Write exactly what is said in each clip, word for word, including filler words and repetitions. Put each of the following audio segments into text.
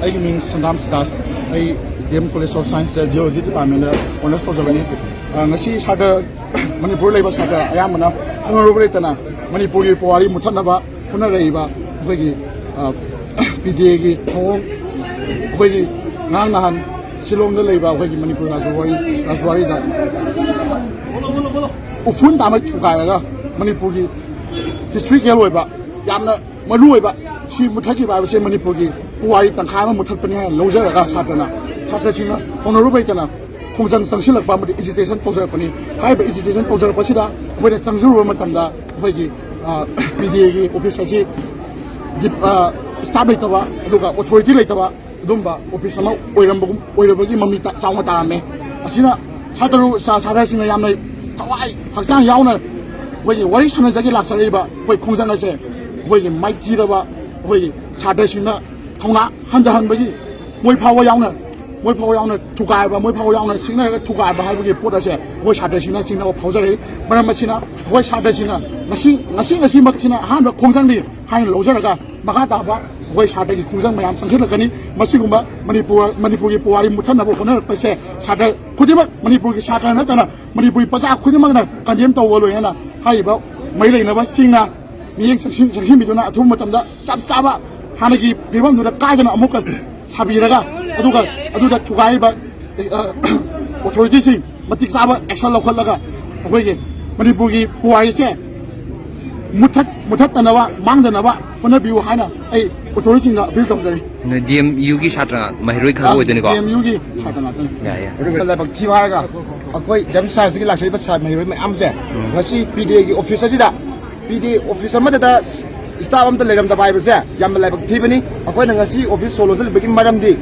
ꯑꯩꯒꯤ ꯃꯤꯡ ꯁꯟꯗꯥꯝ ꯁꯤꯗꯥꯁ꯫ ꯑꯩ D M college of science geology ꯗꯤꯄꯥꯔꯠꯃꯦꯟꯗ ꯑꯣꯅꯔꯁ ꯇꯧꯖꯕꯅꯤ꯫ ꯑ, ꯉꯁꯤ ꯁꯥꯇ꯭ꯔ, ꯃꯅꯤꯄꯨꯔ ꯂꯩꯕ ꯁꯥꯇ꯭ꯔ ꯑꯌꯥꯝꯕꯅ ꯈꯪꯍꯧꯔꯕ ꯂꯩꯇꯅ ꯃꯅꯤꯄꯨꯔꯒꯤ ꯄꯨꯋꯥꯔꯤ ꯃꯨꯊꯠꯅꯕ ꯍꯣꯠꯅꯔꯛꯏꯕ ꯑꯩꯈꯣꯏꯒꯤ, ꯑ, ꯄꯤ ꯗꯤ ꯑꯦꯒꯤ ꯊꯧꯑꯣꯡ, ꯑꯩꯈꯣꯏꯒꯤ ꯉꯔꯥꯡ ꯅꯍꯥꯟ ꯁꯤꯂꯣꯡꯗ ꯂꯩꯕ ꯑꯩꯈꯣꯏꯒꯤ ꯃꯅꯤꯄꯨꯔ ꯔꯥꯖꯋꯥꯔꯤ, ꯔꯥꯖꯋꯥꯔꯤꯗ ꯎꯐꯨꯟ ꯇꯥꯃꯩ ꯊꯨꯒꯥꯏꯔꯒ ꯃꯅꯤꯄꯨꯔꯒꯤ ꯍꯤꯁꯇ꯭ꯔꯤꯀꯦꯜ ꯑꯣꯏꯕ ꯌꯥꯝꯅ ꯃꯔꯨꯑꯣꯏꯕ ꯁꯤ ꯃꯨꯊꯠꯈꯤꯕ ꯍꯥꯏꯕꯁꯦ ꯃꯅꯤꯄꯨꯔꯒꯤ ꯄꯨꯋꯥꯔꯤ ꯇꯪꯈꯥꯏ ꯑꯃ ꯃꯨꯊꯠꯄꯅꯤ ꯍꯥꯏꯅ ꯂꯧꯖꯔꯒ ꯁꯥꯇ꯭ꯔꯅ, ꯁꯥꯇ꯭ꯔꯁꯤꯡꯅ ꯍꯣꯠꯅꯔꯨꯕ ꯂꯩꯇꯅ ꯈꯣꯡꯖꯪ ꯆꯪꯁꯤꯜꯂꯛꯄ ꯑꯃꯗꯤ ꯑꯦꯖꯤꯇꯦꯁꯟ ꯇꯧꯖꯔꯛꯄꯅꯤ꯫ ꯍꯥꯏꯔꯤꯕ ꯑꯦꯖꯤꯇꯦꯁꯟ ꯇꯧꯖꯔꯛꯄꯁꯤꯗ ꯑꯩꯈꯣꯏꯅ ꯆꯪꯖꯔꯨꯕ ꯃꯇꯝꯗ ꯑꯩꯈꯣꯏꯒꯤ, ꯑ, ꯄꯤ ꯗꯤ ꯑꯦꯒꯤ ꯑꯣꯐꯤꯁ ꯑꯁꯤ ꯗꯤꯞ-, ꯑ, ꯁ꯭ꯇꯥꯐ ꯂꯩꯇꯕ, ꯑꯗꯨꯒ ꯑꯣꯊꯣꯔꯤꯇꯤ ꯂꯩꯇꯕ, ꯑꯗꯨꯝꯕ ꯑꯣꯐꯤꯁ ꯑꯃ ꯑꯣꯏꯔꯝꯕꯒꯨꯝ, ꯑꯣꯏꯔꯕꯒꯤ ꯃꯃꯤ ꯆꯥꯎꯅ ꯇꯥꯔꯝꯃꯦ꯫ ꯑꯁꯤꯅ ꯁꯥꯇ꯭ꯔ-, ꯁꯥ-, ꯁꯥꯇ꯭ꯔꯁꯤꯡꯅ ꯌꯥꯝꯅ ꯊꯋꯥꯏ ꯍꯛꯆꯥꯡ ꯌꯥꯎꯅ ꯑꯩꯈꯣꯏꯒꯤ ꯋꯥꯔꯤ ꯁꯥꯟꯅꯖꯒꯦ ꯂꯥꯛꯆꯔꯛꯏꯕ ꯑꯩꯈꯣꯏ ꯈꯣꯡꯖꯪ ꯑꯁꯦ ꯑꯩꯈꯣꯏꯒꯤ ꯃꯥꯏꯊꯤꯔꯕ ꯑꯩꯈꯣꯏꯒꯤ ꯁꯥꯇ꯭ꯔꯁꯤꯡꯅ ꯊꯧꯅꯥ ꯍꯟꯊꯍꯟꯕꯒꯤ, ꯃꯣꯏ ꯐꯥꯎꯕ ꯌꯥꯎꯅ, ꯃꯣꯏ ꯐꯥꯎꯕ ꯌꯥꯎꯅ ꯊꯨꯒꯥꯏꯕ, ꯃꯣꯏ ꯐꯥꯎꯕ ꯌꯥꯎꯅ ꯁꯤꯡꯅꯔꯒ ꯊꯨꯒꯥꯏꯕ ꯍꯥꯏꯕꯒꯤ ꯄꯣꯠ ꯑꯁꯦ ꯑꯩꯈꯣꯏ ꯁꯥꯇ꯭ꯔꯁꯤꯡꯅ ꯆꯤꯡꯅꯕ ꯐꯥꯎꯖꯔꯛꯏ꯫ ꯃꯔꯝ ꯑꯁꯤꯅ ꯑꯩꯈꯣꯏ ꯁꯥꯇ꯭ꯔꯁꯤꯡꯅ ꯉꯁꯤ, ꯉꯁꯤ, ꯉꯁꯤꯃꯛꯁꯤꯅ ꯑꯍꯥꯟꯕ ꯈꯣꯡꯖꯪꯅꯤ ꯍꯥꯏꯅ ꯂꯧꯖꯔꯒ, ꯃꯈꯥ ꯇꯥꯕ ꯑꯩꯈꯣꯏ ꯁꯥꯇ꯭ꯔꯒꯤ ꯈꯣꯡꯖꯪ ꯃꯌꯥꯝ ꯆꯪꯁꯤꯜꯂꯛꯀꯅꯤ꯫ ꯃꯁꯤꯒꯨꯝꯕ ꯃꯅꯤꯄꯨꯔ, ꯃꯅꯤꯄꯨꯔꯒꯤ ꯄꯨꯋꯥꯔꯤ ꯃꯨꯠꯊꯠꯅꯕ ꯍꯣꯠꯅꯔꯛꯄꯁꯦ ꯁꯥꯇ꯭ꯔ ꯈꯨꯗꯤꯡꯃꯛ, ꯃꯅꯤꯄꯨꯔꯒꯤ ꯁꯥꯇ꯭ꯔ ꯅꯠꯇꯅ ꯃꯅꯤꯄꯨꯔꯒꯤ ꯄ꯭ꯔꯖꯥ ꯈꯨꯗꯤꯡꯃꯛꯅ ꯀꯟꯗꯦꯝ ꯇꯧꯕ ꯂꯣꯏꯅꯅ ꯍꯥꯏꯔꯤꯕ ꯃꯔꯤ ꯂꯩꯅꯕꯁꯤꯡꯅ ꯃꯤꯠꯌꯦꯡ ꯆꯪꯁꯤꯟ-, ꯆꯪꯁꯤꯟꯕꯤꯗꯨꯅ ꯑꯊꯨꯕ ꯃꯇꯝꯗ ꯆꯞ ꯆꯥꯕ ꯍꯥꯟꯅꯒꯤ ꯐꯤꯕꯝꯗꯨꯗ ꯀꯥꯏꯗꯅ ꯑꯃꯨꯛꯀ ꯁꯥꯕꯤꯔꯒ, ꯑꯗꯨꯒ ꯑꯗꯨꯗ ꯊꯨꯒꯥꯏꯔꯤꯕ, ꯑ, ꯑꯣꯊꯣꯔꯤꯇꯤꯁꯤꯡ ꯃꯇꯤꯛ ꯆꯥꯕ ꯑꯦꯛꯁꯟ ꯂꯧꯈꯠꯂꯒ ꯑꯩꯈꯣꯏꯒꯤ ꯃꯅꯤꯄꯨꯔꯒꯤ ꯄꯨꯋꯥꯔꯤꯁꯦ ꯃꯨꯊꯠ-, ꯃꯨꯊꯠꯇꯅꯕ, ꯃꯥꯡꯗꯅꯕ ꯍꯣꯠꯅꯕꯤꯌꯨ ꯍꯥꯏꯅ ꯑꯩ ꯑꯣꯊꯣꯔꯤꯇꯤꯁꯤꯡꯗ ꯑꯄꯤꯜ ꯇꯧꯖꯔꯤ꯫ ꯅꯣꯏ ꯗꯤ ꯑꯦꯝ ꯌꯨꯒꯤ ꯁꯥꯇ꯭ꯔ ꯃꯍꯩꯔꯣꯏ ꯈꯛ ꯑꯣꯏꯗꯣꯏꯅꯤꯀꯣ? ꯗꯤ ꯑꯦꯝ ꯌꯨꯒꯤ ꯁꯥꯇ꯭ꯔ ꯉꯥꯛꯇꯅꯤ꯫ ꯌꯥꯏ, ꯌꯥꯏ꯫ ꯑꯗꯨꯒ ꯂꯥꯏꯕꯛ ꯊꯤꯕ ꯍꯥꯏꯔꯒ ꯑꯩꯈꯣꯏ ꯗꯤ ꯑꯦꯝ ꯁꯥꯏꯟꯁꯇꯒꯤ ꯂꯥꯛꯆꯔꯤꯕ ꯁꯥ-, ꯃꯍꯩꯔꯣꯏ ꯃꯌꯥꯝꯁꯦ ꯉꯁꯤ ꯄꯤ ꯗꯤ ꯑꯦꯒꯤ ꯑꯣꯐꯤꯁ ꯑꯁꯤꯗ, ꯄꯤ ꯗꯤ ꯑꯦ ꯑꯣꯐꯤꯁ ꯑꯃꯗꯇ ꯁ꯭ꯇꯥꯐ ꯑꯃꯇ ꯂꯩꯔꯝꯗꯕ ꯍꯥꯏꯕꯁꯦ ꯌꯥꯝꯅ ꯂꯥꯏꯕꯛ ꯊꯤꯕꯅꯤ꯫ ꯑꯩꯈꯣꯏꯅ ꯉꯁꯤ ꯑꯣꯐꯤꯁ ꯁꯣ ꯂꯣꯟꯁꯤꯜꯂꯤꯕꯒꯤ ꯃꯔꯝꯗꯤ,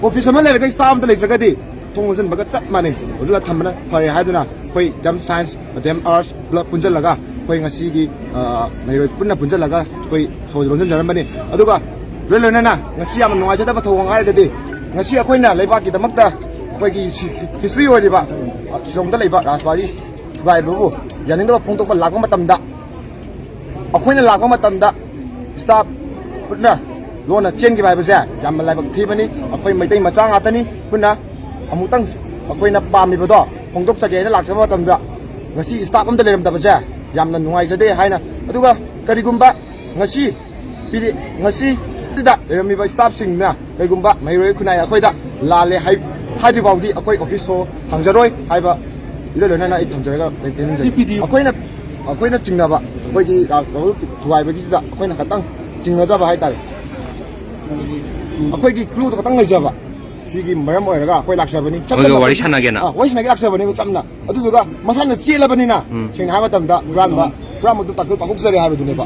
ꯑꯣꯐꯤꯁ ꯑꯃ ꯂꯩꯔꯒ ꯁ꯭ꯇꯥꯐ ꯑꯃꯇ ꯂꯩꯇ꯭ꯔꯒꯗꯤ ꯊꯣꯡ ꯂꯣꯟꯁꯤꯟꯕꯒ ꯆꯞ ꯃꯥꯟꯅꯩ, ꯂꯣꯟꯁꯤꯜꯂ ꯊꯝꯕꯅ ꯐꯔꯦ ꯍꯥꯏꯗꯨꯅ ꯑꯩꯈꯣꯏ D M science, D M arts ꯄꯨꯂꯞ ꯄꯨꯟꯁꯤꯜꯂꯒ ꯑꯩꯈꯣꯏ ꯉꯁꯤꯒꯤ, ꯑ, ꯃꯍꯩꯔꯣꯏ ꯄꯨꯟꯅ ꯄꯨꯟꯁꯤꯜꯂꯒ ꯑꯩꯈꯣꯏ ꯁꯣꯁꯦ ꯂꯣꯟꯁꯤꯟꯖꯔꯝꯕꯅꯤ꯫ ꯑꯗꯨꯒ ꯂꯣꯏ ꯂꯣꯏꯅꯅ ꯉꯁꯤ ꯌꯥꯝꯅ ꯅꯨꯡꯉꯥꯏꯖꯗꯕ ꯊꯧꯑꯣꯡ ꯍꯥꯏꯔꯒꯗꯤ, ꯉꯁꯤ ꯑꯩꯈꯣꯏꯅ ꯂꯩꯕꯥꯛꯀꯤꯗꯃꯛꯇ ꯑꯩꯈꯣꯏꯒꯤ ꯍꯤꯁꯇ꯭ꯔꯤ ꯑꯣꯏꯔꯤꯕ ꯁꯤꯂꯣꯡꯗ ꯂꯩꯕ ꯔꯥꯖꯕꯥꯔꯤ ꯊꯨꯒꯥꯏꯕꯕꯨ ꯌꯥꯅꯤꯡꯗꯕ ꯐꯣꯡꯗꯣꯛꯄ ꯂꯥꯛꯄ ꯃꯇꯝꯗ, ꯑꯩꯈꯣꯏꯅ ꯂꯥꯛꯄ ꯃꯇꯝꯗ ꯁ꯭ꯇꯥꯐ ꯄꯨꯟꯅ ꯂꯣꯟꯅ ꯆꯦꯟꯈꯤꯕ ꯍꯥꯏꯕꯁꯦ ꯌꯥꯝꯅ ꯂꯥꯏꯕꯛ ꯊꯤꯕꯅꯤ꯫ ꯑꯩꯈꯣꯏ ꯃꯩꯇꯩ ꯃꯆꯥ ꯉꯥꯛꯇꯅꯤ꯫ ꯄꯨꯟꯅ ꯑꯃꯨꯛꯇꯪ ꯑꯩꯈꯣꯏꯅ ꯄꯥꯝꯃꯤꯕꯗꯣ ꯐꯣꯡꯗꯣꯛꯆꯒꯦ ꯍꯥꯏꯅ ꯂꯥꯛꯆꯕ ꯃꯇꯝꯗ ꯉꯁꯤ ꯁ꯭ꯇꯥꯐ ꯑꯝꯇ ꯂꯩꯔꯝꯗꯕꯁꯦ ꯌꯥꯝꯅ ꯅꯨꯡꯉꯥꯏꯖꯗꯦ ꯍꯥꯏꯅ, ꯑꯗꯨꯒ ꯀꯔꯤꯒꯨꯝꯕ ꯉꯁꯤ ꯄꯤꯔꯤ-, ꯉꯁꯤ ꯁꯤꯗ ꯂꯩꯔꯝꯃꯤꯕ ꯁ꯭ꯇꯥꯐꯁꯤꯡꯅ ꯀꯩꯒꯨꯝꯕ ꯃꯍꯩꯔꯣꯏ ꯈꯨꯟꯅꯥꯏ ꯑꯩꯈꯣꯏꯗ ꯂꯥꯜꯂꯦ ꯍꯥꯏ-, ꯍꯥꯏꯗ꯭ꯔꯤ ꯐꯥꯎꯗꯤ ꯑꯩꯈꯣꯏ ꯑꯣꯐꯤꯁ ꯁꯣ ꯍꯥꯡꯖꯔꯣꯏ ꯍꯥꯏꯕ ꯏꯔꯣꯏ ꯂꯣꯏꯅꯅ ꯑꯩ ꯊꯝꯖꯔꯒ ꯂꯩꯇꯦ꯫ ꯁꯤ ꯄꯤ ꯗꯤ ꯑꯩꯈꯣꯏꯅ, ꯑꯩꯈꯣꯏꯅ ꯆꯤꯡꯅꯕ, ꯑꯩꯈꯣꯏꯒꯤ ꯔꯥꯖ ꯊꯨꯒꯥꯏꯕꯒꯤꯁꯤꯗ ꯑꯩꯈꯣꯏꯅ ꯈꯇꯪ ꯆꯤꯡꯅꯖꯕ ꯍꯥꯏꯇꯥꯔꯦ꯫ ꯑꯩꯈꯣꯏꯒꯤ ꯀ꯭ꯂꯨꯗꯣ ꯈꯇꯪ ꯂꯩꯖꯕ꯫ ꯁꯤꯒꯤ ꯃꯔꯝ ꯑꯣꯏꯔꯒ ꯑꯩꯈꯣꯏ ꯂꯥꯛꯆꯕꯅꯤ꯫ ꯏꯆꯝ ꯑꯗꯨꯒ ꯆꯝꯅ ꯋꯥꯔꯤ ꯁꯥꯟꯅꯒꯦꯅ? ꯑꯥ, ꯋꯥꯔꯤ ꯁꯥꯟꯅꯒꯦ ꯂꯥꯛꯆꯕꯅꯤꯕ ꯆꯝꯅ꯫ ꯑꯗꯨꯗꯨꯒ ꯃꯁꯥꯅ ꯆꯦꯜꯂꯕꯅꯤꯅ, ꯎꯝ꯫ ꯁꯦꯡꯅ ꯍꯥꯏꯕ ꯃꯇꯝꯗ ꯍꯨꯔꯥꯟꯕ, ꯍꯨꯔꯥꯟꯕꯗꯨ ꯇꯥꯛꯊꯣꯛ-, ꯇꯥꯛꯊꯣꯛꯆꯔꯦ ꯍꯥꯏꯕꯗꯨꯅꯦꯕ꯫